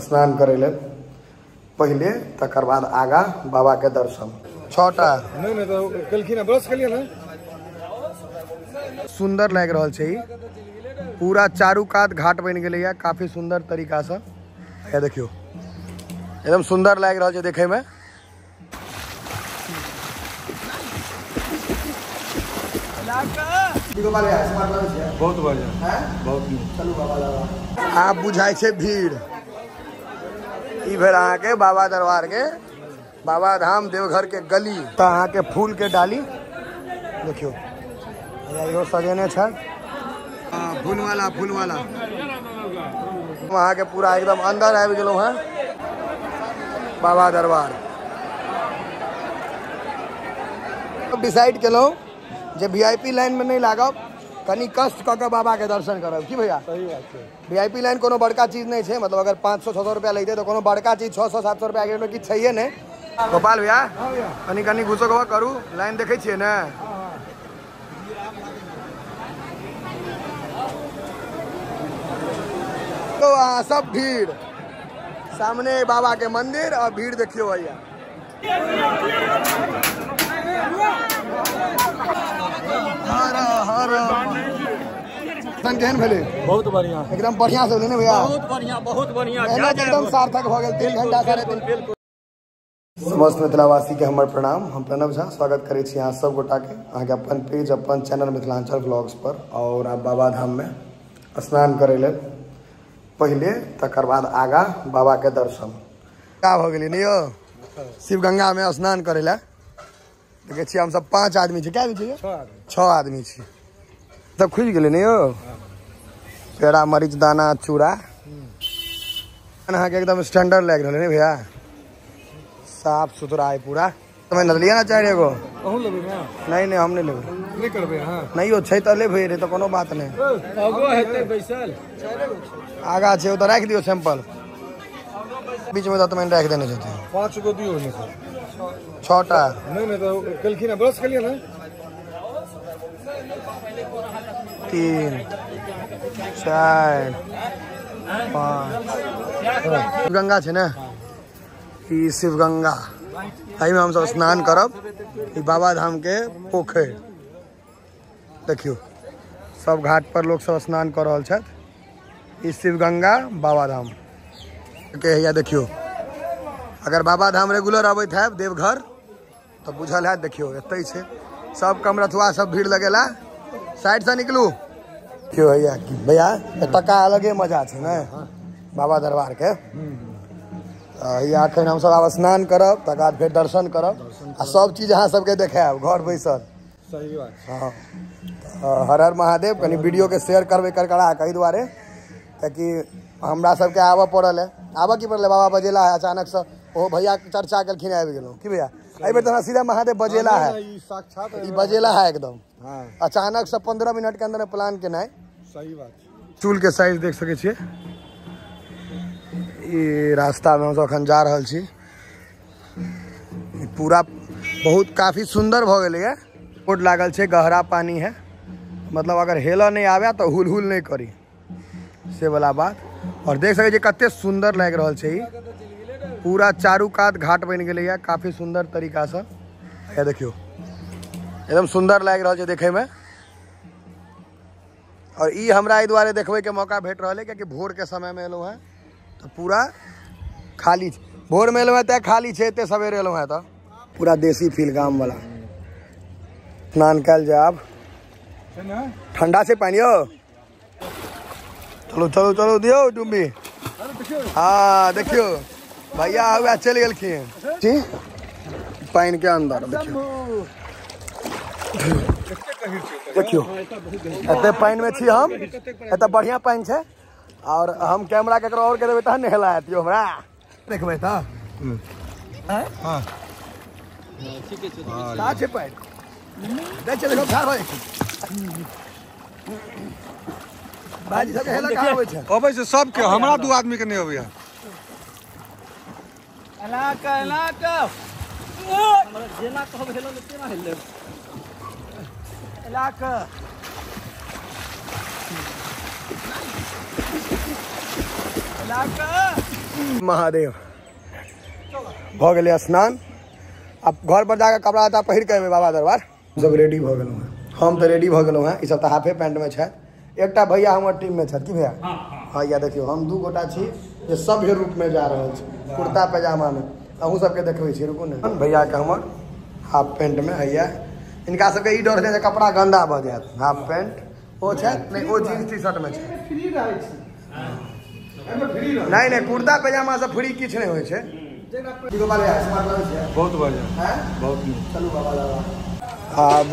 स्नान करै लेल पहिले, तकर बाद आगा बाबा के दर्शन। 6टा नहीं नहीं तो कलखिन ब्रश केलिए ना। सुंदर लागि रहल छै, पूरा चारू कात घाट बनि गेलैया काफी सुंदर तरीका से। हे देखियो एकदम सुंदर लागि रहल छै देखे में। बहुत बढ़िया, बहुत। चलू बाबा दरबार। आब बुझाइ छै भीड़। ई भेल अहाँके बाबा दरबार के, बाबा धाम देवघर के गली। तऽ अहाँके फूल के डाली देखियो इहो सजेने छै, फूल वाला फूल वाला। अहाँके पूरा एकदम अंदर आबि गेलहुँ हेँ बाबा दरबार। डिसाइड केलहुँ जे वीआईपी लाइन में नहीं लागब, कनी कष्ट कऽ के बाबा के दर्शन करब। की भैया सही बात छै। वीआईपी लाइन कोनो बड़का चीज नहीं छै, मतलब अगर 500-600 रुपया लैते तो कोनो बड़का चीज 600-700 रुपया के किछु छैहे नहि। गोपाल भैया कनी कनी घुसो गबा करू, लाइन देखै छियै ने। तो सब भीड़ सामने बाबा के मंदिर और भीड़ देखियो भैया। हर हर केहन भेलै? बहुत बढ़िया, एकदम बढ़िया से भेलै ने भैया? बहुत बढ़िया, बहुत बढ़िया, एकदम सार्थक भऽ गेल। 3 घंटा 3.5। समस्त मिथिलावासी के हमर प्रणाम। हम प्रणव झा स्वागत करै छी अहाँ सब गोटा के अहाँके अपन पेज अपन चैनल मिथिलांचल ब्लॉग्स पर। और आप बाबा धाम में स्नान करै लेल पहिले, तकर बाद आगा बाबा के दर्शन। का भऽ गेलै ने यौ शिव गंगा में स्नान करै लए। देखै छियै हमसब 5 आदमी छी। कै आदमी छी? 6 आदमी छी। सब खुजि गेलै ने यौ? पेड़ा मरीच दाना चूड़ा अहाँके एकदम स्टैंडर्ड लागि रहल ने भैया, साफ सुथरा है पूरा। तुम्हें नदलिया ना 4 गो? नहीं नहीं हम नहीं लेबै। नहीं करबै? हां नहीं हो छै तऽ लेबै रे, तऽ कोनो बात नहीं। आगा छै ओ तऽ राखि दियौ सैंपल, बीच में तऽ राखि देने छथिन। 5 गो दियौ ने। 6टा नहीं नहीं तो कलखिन ब्रश केलिए ना। 3 4 5 गंगा छै ने ई शिवगंगा, एहिमे हमसब स्नान करब। ई बाबा धाम के पोखरि देखियो, सब घाट पर लोग सब स्नान कर रहल छथि। ई शिवगंगा बाबा धाम के हैया देखियो। अगर बाबा धाम रेगुलर अबैत हैब देवघर तऽ बुझल हैत। देखियो एतै छै सब कमरथुआ सब भीड़ लगेला। साइड से निकलू। देखियो हैया भैया एतका अलगे मजा छै ने बाबा दरबार के। हैया अखन हमसब आब स्नान करब, तकर बाद फेर दर्शन करब आ सब चीज अहाँ सबके देखायब घर बैसल। सही बात। हाँ हर हर महादेव। कनी वीडियो के शेयर करबै करकरा के एहि दुआरे कियाकि हमरा सबके आबऽ पड़ल है। आबऽ की पड़ल है, बाबा बजेला है अचानक से। ओहो भैया चर्चा केलखिन आबि गेलहुँ। की भैया एहि बेर तऽ हमरा सीधा महादेव बजेला है, ई बजेला है एकदम अचानक से 15 मिनट के अंदर प्लान केनाइ। सही बात। चूल के साइज देख सकै छियै। ई रास्ता में हमसब अखन जा रहल छी। पूरा बहुत काफी सुंदर भऽ गेलैया। बोट लागल छै, गहरा पानी है, मतलब अगर हेलऽ नहीं आबै तऽ हुल हुल नहीं करी से वाला बात। और देख सकै छियै कते सुंदर लागि रहल छै। ई पूरा चारू कात घाट बनि गेलैया काफी सुंदर तरीका से। हे देखियो एकदम सुंदर लागि रहल छै देखे में। और ई हमरा एहि दुआरे देखबै के मौका भेट रहल है कियाकि भोर के समय में एलहुँ हेँ तऽ पूरा खाली। भोर में एलहुँ हेँ तैं खाली छै, एते सवेरे एलहुँ हेँ तऽ पूरा देसी फील गाम वाला। स्नान कयल जाय आब। ठंडा छै पानि यौ। चलू चलू चलू दियौ डुम्बी। हाँ देखियो भैया हुआ चलि गेलखिन पानि के अंदर। देखियो देखियो एते पानि में छी हम, एते बढ़िया पानि छै। और हम कैमरा केकरो और के देबै तहन ने हेला आयत यौ हमरा। देखबै तऽ हां का छै पानि दै छै। देखो ठाढ़ भऽ जाइ छै भाईजी सबके हेला कहाँ अबै छै? अबै छै सबके, हमरा 2 आदमी के नहि अबैया। एना के एना के हमरा जेना कहब हेलो ने तेना हेल लेब। एना के एना के महादेव भऽ गेलै स्नान। अब घर पर जाकर कपड़ा लत्ता पहिर के अयबै बाबा दरबार। सब रेडी भऽ गेलहुँ हेँ, हम तऽ रेडी भऽ गेलहुँ हेँ। ई सब तऽ हाफे पैंटमे छथि। एकटा भैया हमर टीममे छथि। की भैया? हाँ या देखियौ हम दू गोटा छी जे सभ्य रूपमे जा रहल छी कुर्ता पैजामामे। अहूँ सबके देखबै छी, रुकू ने। भैयाके हमर हाफ पैंटमे हैया। इनका सबके ई डर छै जे कपड़ा गन्दा भऽ जायत। हाफ पैंट ओ छथि नहि, ओ जीन्स टी शर्टमे छै। नहीं नहीं, कुर्ता पैजामा से फ्री किछु नहि होइ छै। बहुत बढ़िया, बहुत। चलू बाबा दरबार। आब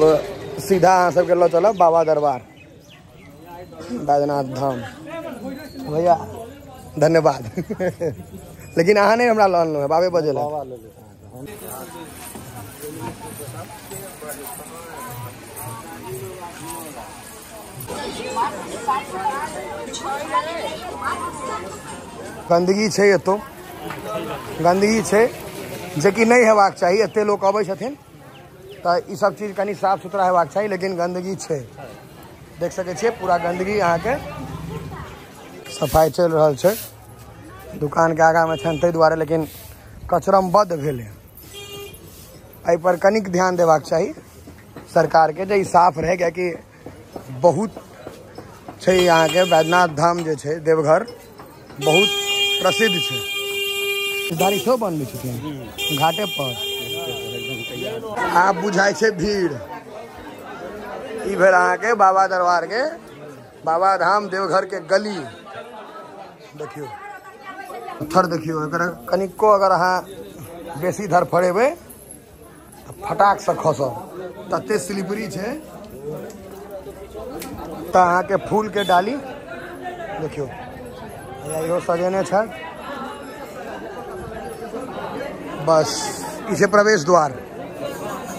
सीधा अहाँ सबके लऽ चलब बाबा दरबार बैद्यनाथ धाम। भैया धन्यवाद, लेकिन अहाँ नहि हमरा लऽ अनलहुँ हेँ, बाबे बजेलक। गंदगी छै एतौ, गंदगी छै जेकि नहि हेबाक चाही। एते लोक अबै छथिन तऽ ई सब चीज कनि साफ सुथरा हेबाक चाही, लेकिन गंदगी छै। देख सकै छियै पूरा गंदगी। अहाँके सफाइ चलि रहल छै दुकानके आगाँमे छनि ताहि दुआरे, लेकिन कचरमबद्ध भेलै। एहिपर कनिक ध्यान देबाक चाही सरकारके जे ई साफ रहै, कियाकि बहुत छै अहाँके बैद्यनाथ धाम जे छै देवघर बहुत प्रसिद्ध छै। गाड़ी सेहो बनबै छथिन घाटे पर। आब बुझाइ छै भीड़। ई भेल अहाँके बाबा दरबार के बाबा धाम देवघर के गली। देखियौ पत्थर, देखियौ एकर कनिको अगर अहाँ बेसी धरफड़ेबै तऽ फटाक से खसब, तते स्लिपरी छै। तऽ अहाँके फूल के डाली देखियौ इहो सजेने छै। बस ई छै प्रवेश द्वार,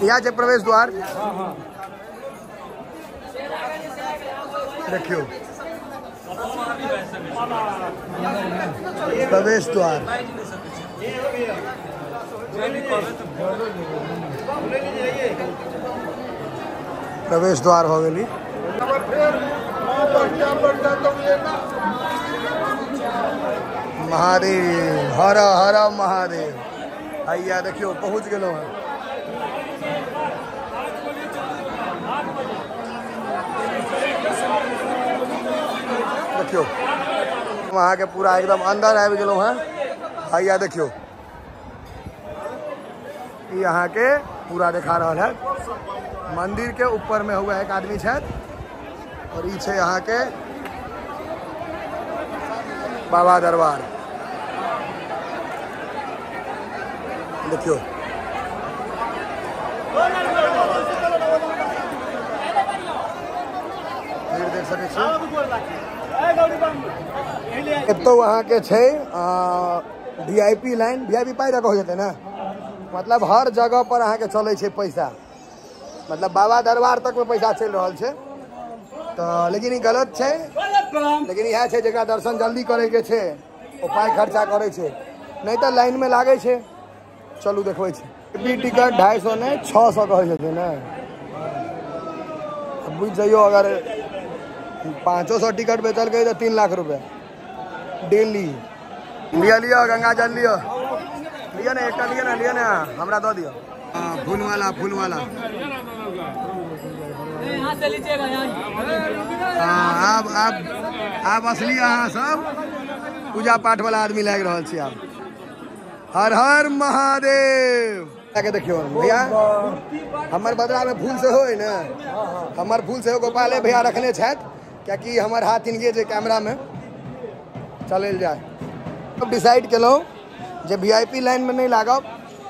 इएह छै प्रवेश द्वार। देखियौ प्रवेश द्वार। प्रवेश द्वार हो गेली। महादेव हर हर महादेव। हैया देखियौ पहुँच गेलहुँ हेँ। देखियौ अहाँके पूरा एकदम अंदर आबि गेलहुँ हेँ। हैया देखियौ ई अहाँके पूरा देखा रहल है। मंदिर के ऊपर में हुआ एक आदमी छथि और ई छै अहाँके बाबा दरबार। देखियौ भीड़ देख सकै छी। एतौ अहाँके छै वीआईपी लाइन। वीआईपी पाइ दऽ कऽ हो जेतै ने, मतलब हर जगह पर अहाँके चलै छै पैसा, मतलब बाबा दरबार तक में पैसा चलि रहल छै। तऽ लेकिन ई गलत छै, लेकिन इएह छै जकरा दर्शन जल्दी करैके छै ओ पाइ खर्चा करै छै, नहि तऽ लाइनमे लागै छै। चलू देखबै छी। बी टिकट 250 नहि 600 कहै छथिन ने। बुझि जइयौ अगर 500 टिकट बेचलकै तऽ 3 लाख रुपया डेली। लिअ लिअ गंगा जल लिअ, लिअ ने एकटा लिअ ने, लिअ ने हमरा दऽ दिअ। फूल वाला, फूल वाला। हाँ आब आब आब असली अहाँ सब पूजा पाठ वाला आदमी लागि रहल छी आब। हर हर महादेव। देखियौ भैया हमर बदला में फूल सेहो है ने, हमर फूल सेहो गोपाले भैया रखने छथि, कियाकि हमर हाथ इनके जे कैमरा में चलल जाय। डिसाइड केलहुँ जे वीआईपी लाइन में नहीं लागब,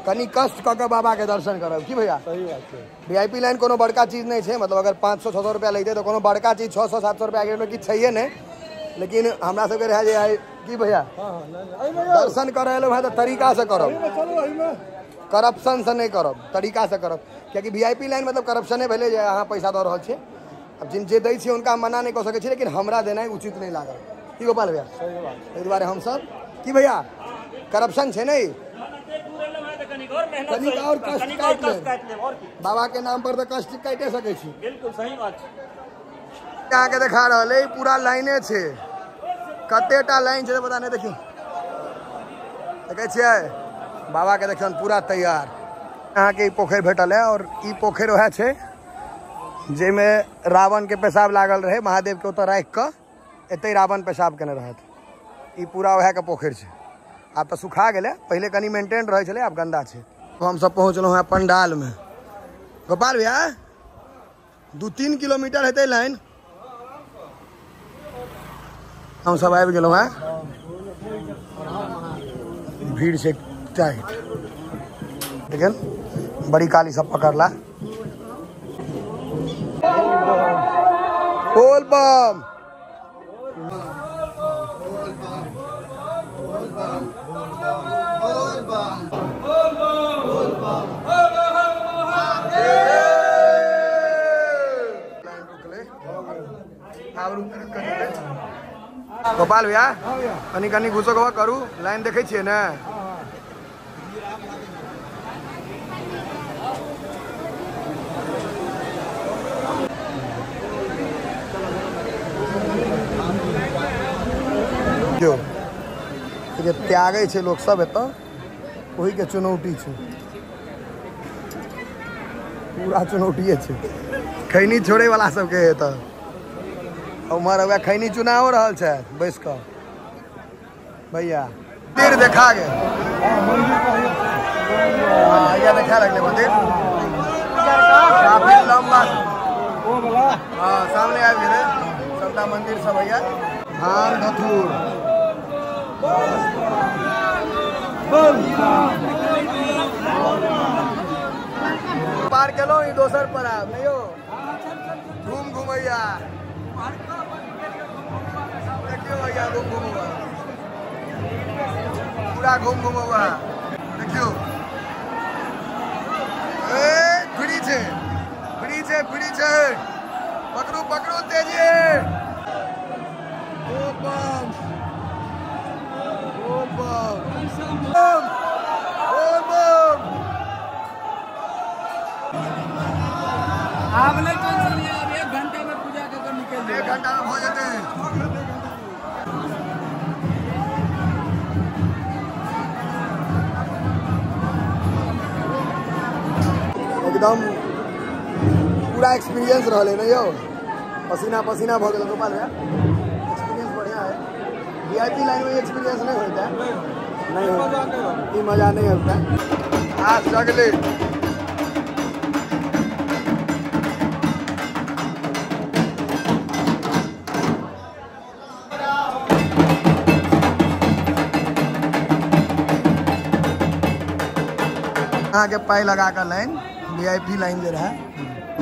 कनि कष्ट कऽ कऽ बाबा के दर्शन करब। की भैया? सही बात छै। वीआईपी लाइन कोनो बड़का चीज नहीं छै, मतलब अगर 500-600 रुपया लैते तऽ कोनो बड़का चीज 600-700 रुपया के किछु छैहे नहि, लेकिन हमरा सबके रहै जे आइ की भैया दर्शन करऽ एलहुँ हेँ तऽ तरीका से करब, करप्शन से नहीं करब, तरीका से करब। कियाकि वीआईपी लाइन मतलब करप्शने भेलै जे अहाँ पैसा दऽ रहल छियै। आब जिन जे दै छियै हुनका मना नहि कऽ सकै छी, लेकिन हमरा देनाइ उचित नहि लागल। की गोपाल भैया? ताहि दुआरे हमसब की भैया करप्शन छै ने, कनिक और कष्ट काटि लेब बाबा के नाम पर तऽ कष्ट काटि सकै छी। बिल्कुल सही बात छै। अहाँके देखा रहल अइ पूरा लाइने छै, कतेटा लाइन छै पता नहि। देखियौ देखै छियै बाबा के देखियौन पूरा तैयार। अहाँके ई पोखरि भेटल है और ई पोखरि वएह छै जाहिमे रावण के पेशाब लागल रहे, महादेव के ओतऽ राखि कऽ एतै रावण पेशाब केने रहत। ई पूरा वएह के पोखरि छै। आब तऽ सुखा गेलै, पहिले कनि मेंटेन रहै छलै, आब गंदा छै। हमसब पहुँचलहुँ हेँ पंडाल में। गोपाल भैया 2-3 किलोमीटर हेतै लाइन। हमसब आबि गेलहुँ हेँ, भीड़ छै टाइट, लेकिन बड़ी काली सब पकड़ला। बोल बम। गोपाल भैया कनी कनी घुसो करू, लाइन देखै छियै ने। जे त्यागै छै लोक सब एतऽ, ओही के चुनौती छै, पूरा चुनौतिये छै। खैनी छोड़े वाला सबके एतऽ उम्हर वएह खैनी चुनाओ रहल छै बैस कऽ। भैया मंदिर देखा गेल, हाँ देखा लगलै मंदिर काफी लंबा। हाँ सामने आबि गेलै सबटा मंदिर सब भैया। धान धथुर पार केलहुँ, ई दोसर पर आब नहीं हो घूम घुमैया। देखियो भैया घूम घुमौआ, पूरा घूम घुमौआ। देखियो ए फ्री छै, फ्री छै, फ्री छै, पकड़ू पकड़ू तेजी। ओ बम ओ बम ओ बम। आब नहीं टेंशन लिया, अब 1 घंटा में पूजा करके निकल जाए। 1 घंटा में हो जाते हैं। एकदम पूरा एक्सपीरियंस रहलै ने यौ, पसीना पसीना भऽ गेल गोपाल भैया। एक्सपीरियंस बढ़िया है। वीआईपी लाइन में एक्सपीरियंस नहीं होता है, नहीं होता, ये मजा नहीं होता। आज जगले अहाँके पाइ लगा कऽ लाइन वीआईपी लाइन जे रहे,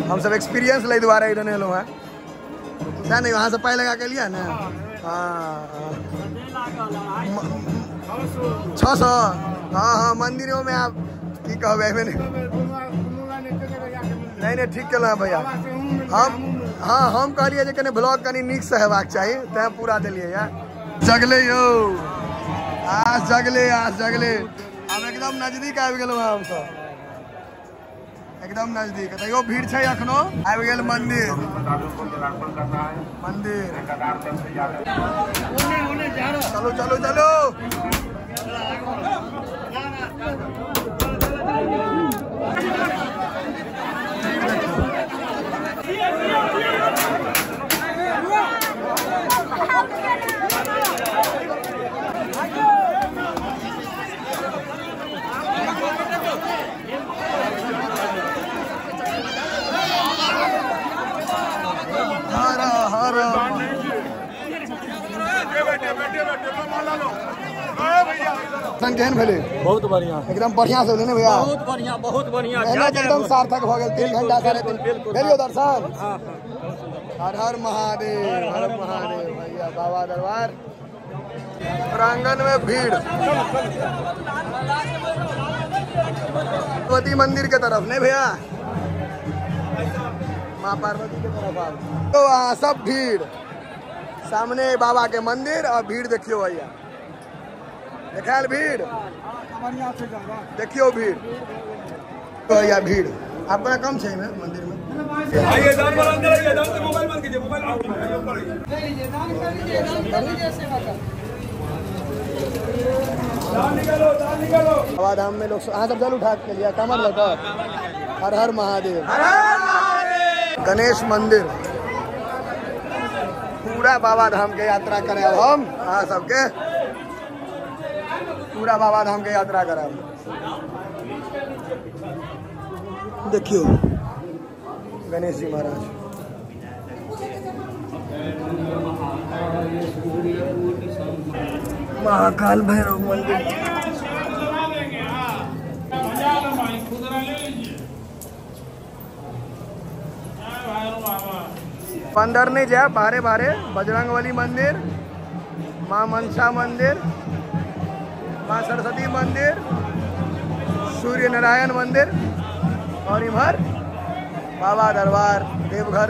हम सब एक्सपीरियंस लै दुआरे एहिठाम एलहुँ हेँ। सएह ने, वहाँ से पाइ लगा के लिया ने। हाँ 600। हाँ हाँ मंदिरों में आप की कहबै एहिमे नहीं नहीं ठीक केलहुँ भैया। हम हाँ हम कहलियै जे कनि ब्लॉग कनि नीकसँ हेबाक चाही, तैं पूरा देलियै यार। जगले यौ, आस जगले, आस जगले। आब एकदम नजदीक आबि गेलहुँ हेँ हमसब, एकदम नजदीक। तैयो भीड़ छै अखनो। आबि गेल मंदिर, मंदिर। चलो चलो चलो। केहन भेलै? बहुत बढ़िया, एकदम बढ़िया से भेलै ने भैया? बहुत बढ़िया, बहुत बढ़िया। मेहनत एकदम सार्थक भऽ गेल। 3 घंटा 3.5 भेलियो दर्शन। हर हर महादेव, हर महादेव भैया। बाबा दरबार प्रांगण में भीड़। पार्वती मंदिर के तरफ नहीं भैया, माँ पार्वती के तरफ आओ तो सब भीड़। सामने बाबा के मंदिर और भीड़ देखियो भैया, देखायल भीड़, देखियो भीड़ भैया, भीड़ आपका कम छै मंदिर में। बाबा धाम में लोग अहाँ सब जल उठा के लिया कमर लगा। हर हर महादेव। गणेश मंदिर पूरा बाबा धाम के यात्रा करे हम अहाँ सबके पूरा बाबा धाम के यात्रा कराब। देखियो गणेश जी महाराज। महाकाल भैरव मंदिर। अंदर नहीं जाए, बाहरे बाहरे बजरंगबली मंदिर, माँ मनसा मंदिर, माँ सरस्वती मंदिर, सूर्य नारायण मंदिर और इधर बाबा दरबार देवघर।